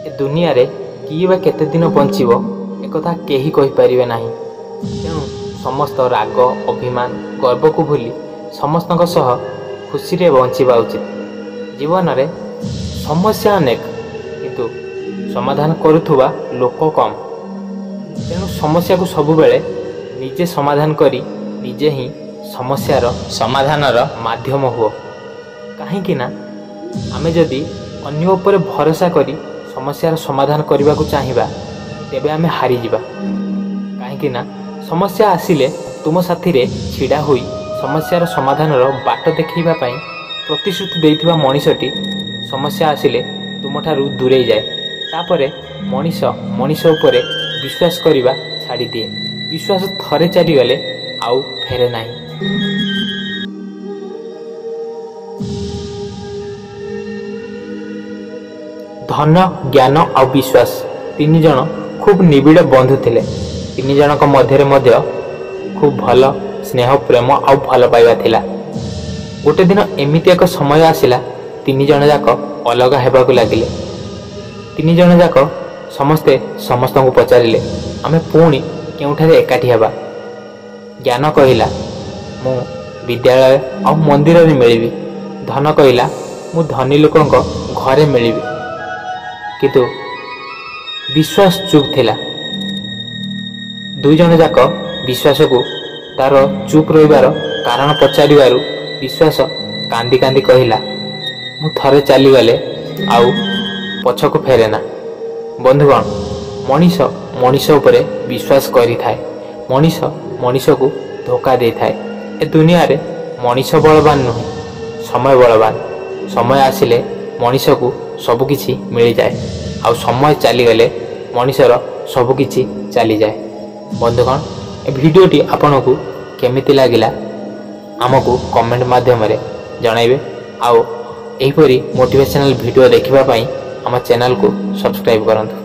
ଏ ଦୁନିଆରେ କିଏ ବା କେତେ ଦିନ ବଞ୍ଚିବ ଏକଥା କେହି କହିପାରିବେ ନାହିଁ। ତେଣୁ ସମସ୍ତ ରାଗ, ଅଭିମାନ, ଗର୍ବକୁ ଭୁଲି ସମସ୍ତଙ୍କ ସହ ଖୁସିରେ ବଞ୍ଚିବା ଉଚିତ। ଜୀବନରେ ସମସ୍ୟା ଅନେକ, କିନ୍ତୁ ସମାଧାନ କରୁଥିବା ଲୋକ କମ୍। ତେଣୁ ସମସ୍ୟାକୁ ସବୁବେଳେ ନିଜେ ସମାଧାନ କରି ନିଜେ ହିଁ ସମସ୍ୟାର ସମାଧାନର ମାଧ୍ୟମ ହୁଅ। କାହିଁକି ନା ଆମେ ଯଦି ଅନ୍ୟ ଉପରେ ଭରସା କରି ସମସ୍ୟାର ସମାଧାନ କରିବାକୁ ଚାହିଁବା, ତେବେ ଆମେ ହାରିଯିବା। କାହିଁକି ନା ସମସ୍ୟା ଆସିଲେ ତୁମ ସାଥିରେ ଛିଡ଼ା ହୋଇ ସମସ୍ୟାର ସମାଧାନର ବାଟ ଦେଖାଇବା ପାଇଁ ପ୍ରତିଶ୍ରୁତି ଦେଇଥିବା ମଣିଷଟି ସମସ୍ୟା ଆସିଲେ ତୁମଠାରୁ ଦୂରେଇ ଯାଏ। ତାପରେ ମଣିଷ ମଣିଷ ଉପରେ ବିଶ୍ୱାସ କରିବା ଛାଡ଼ିଦିଏ। ବିଶ୍ୱାସ ଥରେ ଚାଲିଗଲେ ଆଉ ଫେରେ ନାହିଁ। ଧନ, ଜ୍ଞାନ ଆଉ ବିଶ୍ୱାସ ତିନି ଜଣ ଖୁବ୍ ନିବିଡ଼ ବନ୍ଧୁ ଥିଲେ। ତିନି ଜଣଙ୍କ ମଧ୍ୟରେ ମଧ୍ୟ ଖୁବ୍ ଭଲ ସ୍ନେହ, ପ୍ରେମ ଆଉ ଭଲ ପାଇବା ଥିଲା। ଗୋଟେ ଦିନ ଏମିତି ଏକ ସମୟ ଆସିଲା, ତିନି ଜଣ ଯାକ ଅଲଗା ହେବାକୁ ଲାଗିଲେ। ତିନି ଜଣ ଯାକ ସମସ୍ତେ ସମସ୍ତଙ୍କୁ ପଚାରିଲେ, ଆମେ ପୁଣି କେଉଁଠାରେ ଏକାଠି ହେବା? ଜ୍ଞାନ କହିଲା, ମୁଁ ବିଦ୍ୟାଳୟ ଆଉ ମନ୍ଦିରରେ ମିଳିବି। ଧନ କହିଲା, ମୁଁ ଧନୀ ଲୋକଙ୍କ ଘରେ ମିଳିବି। କିନ୍ତୁ ବିଶ୍ୱାସ ଚୁପ୍ ଥିଲା। ଦୁଇ ଜଣ ଯାକ ବିଶ୍ୱାସକୁ ତାର ଚୁପ୍ ରହିବାର କାରଣ ପଚାରିବାରୁ ବିଶ୍ୱାସ କାନ୍ଦି କାନ୍ଦି କହିଲା, ମୁଁ ଥରେ ଚାଲିଗଲେ ଆଉ ପଛକୁ ଫେରେ ନା। ବନ୍ଧୁଗଣ, ମଣିଷ ମଣିଷ ଉପରେ ବିଶ୍ୱାସ କରିଥାଏ, ମଣିଷ ମଣିଷକୁ ଧୋକା ଦେଇଥାଏ। ଏ ଦୁନିଆରେ ମଣିଷ ବଳବାନ ନୁହେଁ, ସମୟ ବଳବାନ। ସମୟ ଆସିଲେ ମଣିଷକୁ ସବୁକିଛି ମିଳିଯାଏ, ଆଉ ସମୟ ଚାଲିଗଲେ ମଣିଷର ସବୁକିଛି ଚାଲିଯାଏ। ବନ୍ଧୁଗଣ, ଏ ଭିଡ଼ିଓଟି ଆପଣଙ୍କୁ କେମିତି ଲାଗିଲା ଆମକୁ କମେଣ୍ଟ ମାଧ୍ୟମରେ ଜଣାଇବେ, ଆଉ ଏହିପରି ମୋଟିଭେସନାଲ୍ ଭିଡ଼ିଓ ଦେଖିବା ପାଇଁ ଆମ ଚ୍ୟାନେଲକୁ ସବସ୍କ୍ରାଇବ୍ କରନ୍ତୁ।